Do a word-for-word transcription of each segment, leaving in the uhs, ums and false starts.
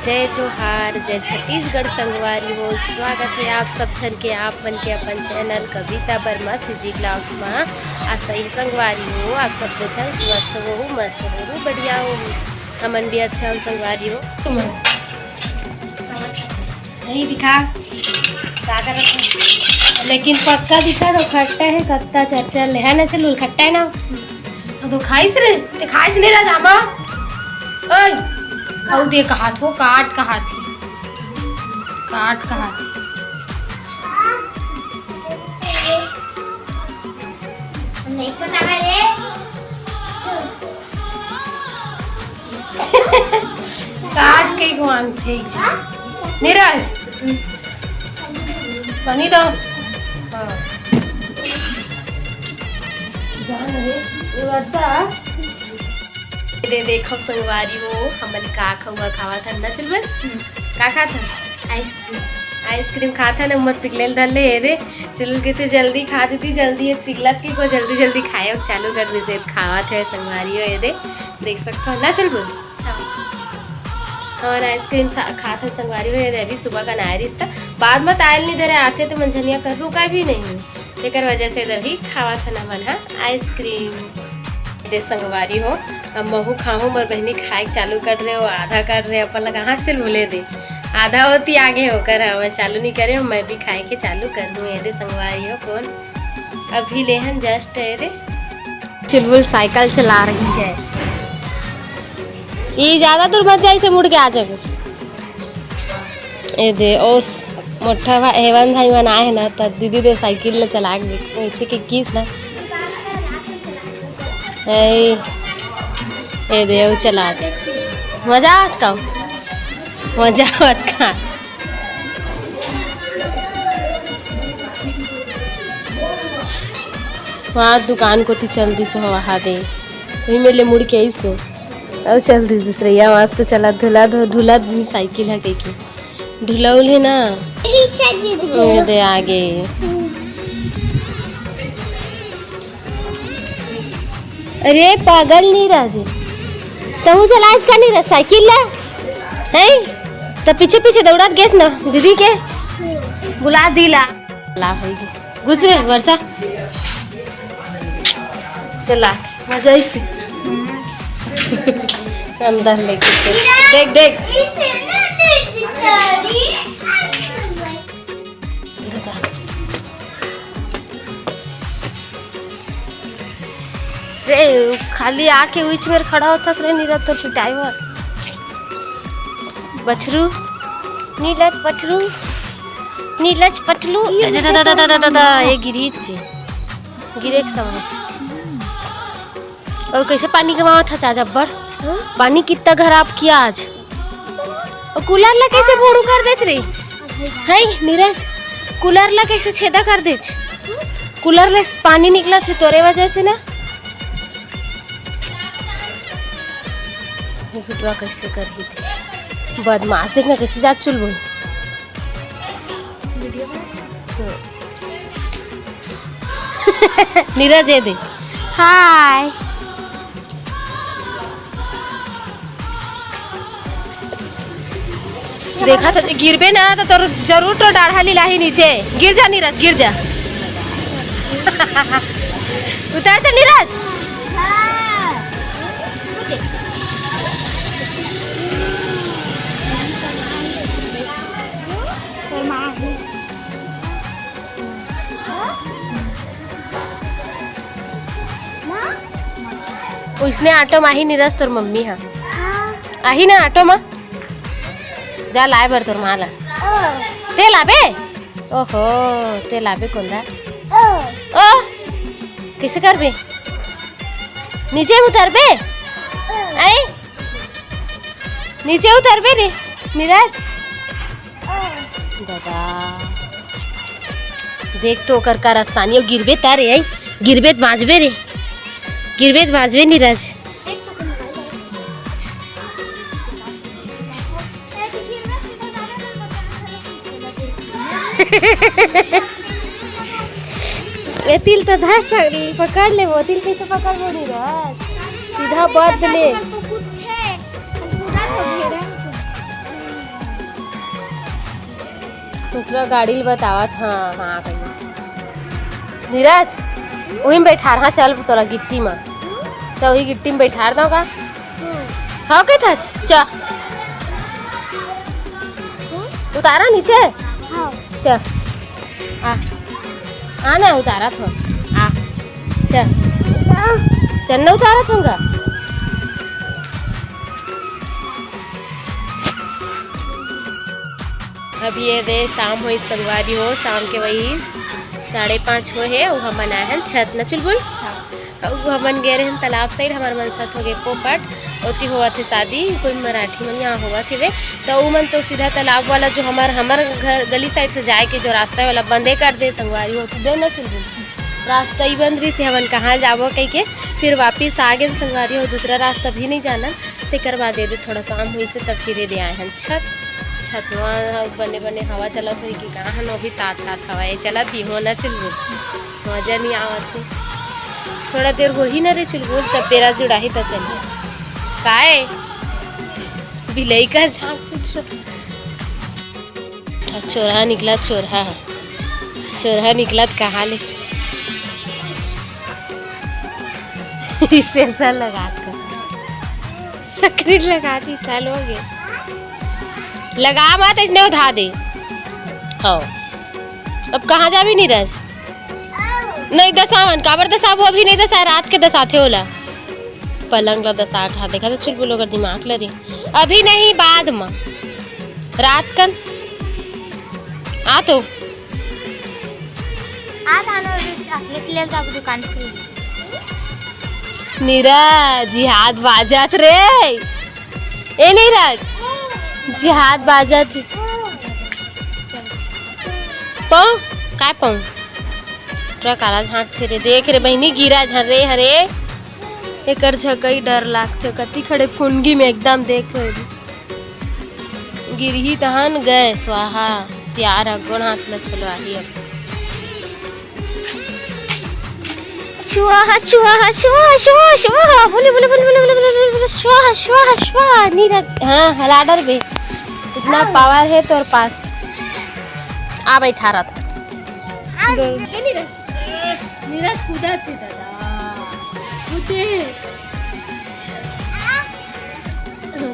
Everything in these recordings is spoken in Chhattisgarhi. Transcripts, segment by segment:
जय जोहार, जय छत्तीसगढ़ संगवारी हो। स्वागत हे आप सब झन के, आप मन के अपन चैनल कविता वर्मा CG vlogs मा। आशा हे संगवारी हो, आप सब झन स्वस्थ होहू, मस्त होहू, बढ़िया होहू। हमन भी अच्छा हन संगवारी हो। तुमन नहीं दिखा, का करत हे? लेकिन पक्का दिखा तो खट्टा हे, कत्ता चरचर ले, है ना? चल, खट्टा हे ना? तो खाइस रे, ते खाइस नहीं रहा जामा। ओए, अउ दे कहात हो, काट कहात हे। काट कहात हे। नहीं पता है रे। काट के घुमाते हैं। नीरज, पानी दो। हाँ। जान रे, ये वर्षा। ये दे देखो संगवारी हो, हमन का खउआ खावत हन ना चुलबुल? का खात हन? आइसक्रीम। आइसक्रीम खात हन, उमर पिघले ल धर ले हे रे। चुलबुल कहिथे जल्दी खा दीदी, जल्दी हे पिघलत के को जल्दी जल्दी खाए चालू कर दीसे, खावत हे संगवारी हो ये दे। देख सकत हो ना चुलबुल? हाँ। और आइसक्रीम सा-, खात हन संगवारी हो ये दे, अभी सुबह का नाय रिस त बाद म त आयल नहीं धरे, आथे त मंझनिया कर रुका भी नहीं। तेकर वजह से अभी खावत हन हमन ह आइसक्रीम। दे संगवारी हो, अब महू खाहूँ, मोर बहिनी खाए चालू कर रहे हो, आधा कर रहे, अपन लगा हाथ से भूले दे, आधा होती आगे होकर, हाँ, मैं चालू नहीं करे, मैं भी खाए के चालू कर दूँ। ये दे संगवारी हो, कौन अभी लेहन just ये दे। चुलबुल साइकिल चला रही है, ये ज्यादा दूर मत जाए, इसे मुड़ के आ जाबे। ए दे, ओ स-, मोटा भा-, हेवन भाई मन आए हे ना, त दीदी दे साइकिल ल चला के देख, वैसे के किस ना। ए, ए दे, ओ चला। मजा आवत का? मजा आवत का? वहाँ दुकान कोती चल दिस हो, वहाँ दे। वही मेले मुड़ के आइस हो। अउ चल दिस दूसरैया, मस्त चला, धुला धो-, धुला दी साइकिल ह कहिके। ढुलउल हे ना। पीछे गिर गया। ये दे आगे। अरे पागल नीरज, तहूँ चलाइस का नीरज साइकिल ला? हैं? त पीछे पीछे दौड़त गेस ना दीदी के। बुला दी ला। ला होई गे। गुजरे वर्षा। चला, मजा आइस। अंदर लेके चल। देख, देख। रे, खाली आके बीच में खड़ा होता रे, नीरज तो पिटाई हुआ। बछरू, नीरज पटरू, नीरज पटलू। ये अरे दादा, दादा, दादा, दादा, ये गिरी छे। गिरे के समय। और कैसे पानी गवावत हच आज अब्बड़? हाँ? पानी कितना खराब किया आज। और कूलर ला कैसे भोड़ू कर देच रे? है नीरज, कूलर ला कैसे छेदा कर देच? कूलर ले पानी निकलत हे तोरे वजह से ना। ये ड्रॉ कैसे कर ही थे? बदमाश, देखना कैसे जात चुलबुल। नीरज, ये दे। हाय। देखा तो गिरबे ना तो तोर जरूर तो डाढ़ा लीलाही नीचे। गिर जा नीरज, गिर जा। उतर से नीरज। उसने ऑटो म आही नीरज तोर मम्मी हा। हाँ। आही ना ऑटो म? जा लाए बर तोर माँ ला। ओ। ते लाबे? ओहो, ते लाबे कोंदा। ओ। ओ, कैसे करबे? नीचे उतरबे? ओ। आई? नीचे उतरबे रे, नीरज। दादा, देख तो ओकर का रस्तानी, गिरबे त रे, आई, गिरबे त बाँचबे रे, गिरबे त बाँचबे नीरज। ए, तिल तो धर सक-, पकड़ लेबो, तिल कैसे पकड़बो नीरज? सीधा बद ले। तो कुछ है, पूरा तो घेरा है। दूसरा गाड़ी ल बतावत, हाँ, हाँ, आ गई। नीरज, उही में बैठार, हाँ, चल तोला गिट्टी में, तो उही गिट्टी में बैठार दो का? हाँ, कही था, च-, उतारा नीचे। हाँ। चल, आ, आ ना, उतारा था, आ, चल, चल ना, उतारा था का? अभी ये दे शाम होइस संगवारी हो, शाम के वही साढ़े पाँच हो हे। अउ हमन आए हन छत न चुलबुल। हाँ। अउ हमन गे रहे हन तालाब side, हमर मन साथ हो गे पोपट, ओती होवत हे शादी, कोई मराठी मन यहाँ होवत हेवे। तो उ मन तो सीधा तालाब वाला जो हमर, हमर घर गली side से जाए के जो रास्ता वाला बंदे कर दे संगवारी हो, तो दे न चुलबुल। रास्ता ही बंद रही से हमन कहाँ जाबो कह के, फिर वापिस आ गए संगवारी हो, दूसरा रास्ता भी नहीं जाना। तेकर बाद ये दे थोड़ा शाम होइस हे, तब फिर ये दे आए हन छत। छत में बने बने हवा चलत होही कि कहाँ हन, अभी तात तात हवा ये चलत ही हो ना चुलबुल, मजा नहीं आवत हे। थोड़ा देर होही ना रे चुलबुल, तब बेरा जुड़ाही त चलिए। काय बिलई का झांक कुछ। चोरहा निकला, चोरहा, चोरहा निकला त कहाँ ले? स्टेशन लगा कर सकरी लगा दी, चालू हो गए। लगा मत, इसने उठा दे। हो, अब कहाँ जाबी नीरज? नहीं दसावन, काबर दसाबो? अभी नहीं दसा, रात के दसाथे ओला। पलंग ला दसा खा, देखा तो चुलबुल ओकर दिमाग ला दी। अभी नहीं, बाद में, रात कन आ तो। आ थानो चॉकलेट ले जाबो दुकान से। नीरज, जिहाद बाजत रे। ए नीरज, जिहाद बाजत हे। पाँव, काय पाँव? ट्रक आला झांकथे रे, देख रे बहिनी, गिरा झन रे, हरे। एकर झकई डर लागथे, कति खड़े फुनगी में एकदम देख रे। गिरही तहन गए स्वाहा, सियार ह गोड़ हाथ ल छुलवाही अब। स्वाहा, स्वाहा, स्वाहा, स्वाहा, स्वाहा, बोले, बोले, स्वाहा, स्वाहा, स्वाहा, नीरज, हाँ, हला डर बे, इतना हाँ। पावर है तोर पास। आ बैठा रहा था। नीरज, नीरज कूदा थे दादा, कूदे।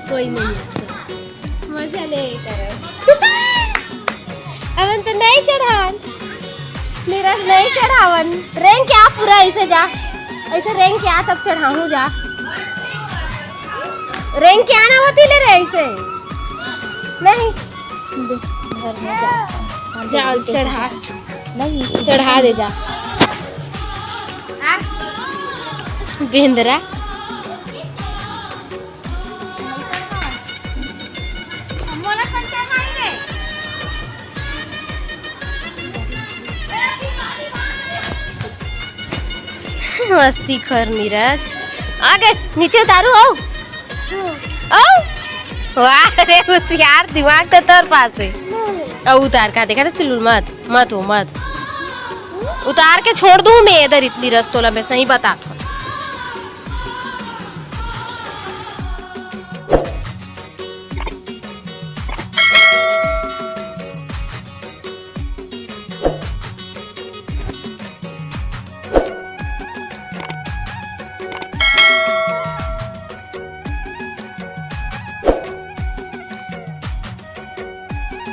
कोई नहीं है। मजा ले करो। हमन तो नहीं चढ़ावन। नीरज नहीं चढ़ावन। रेंग के आ पूरा ऐसे जा। ऐसे रेंग के आ तब चढ़ाहूँ जा। रेंग के आना होती ले रे ऐसे। नहीं। दे, घर में जा। जा, चढ़ा। नहीं। चढ़ा दे जा। बेंदरा। मस्ती खर नीरज। आ गए, नीचे उतारू, आओ। आओ। वाह रे, होशियार दिमाग तो तोर पास है। आओ, उतार का देखा था, चुलबुल मत, मत हो, मत। उतार के छोड़ दूँ मैं इधर इतनी रस्तोला में, सही बता।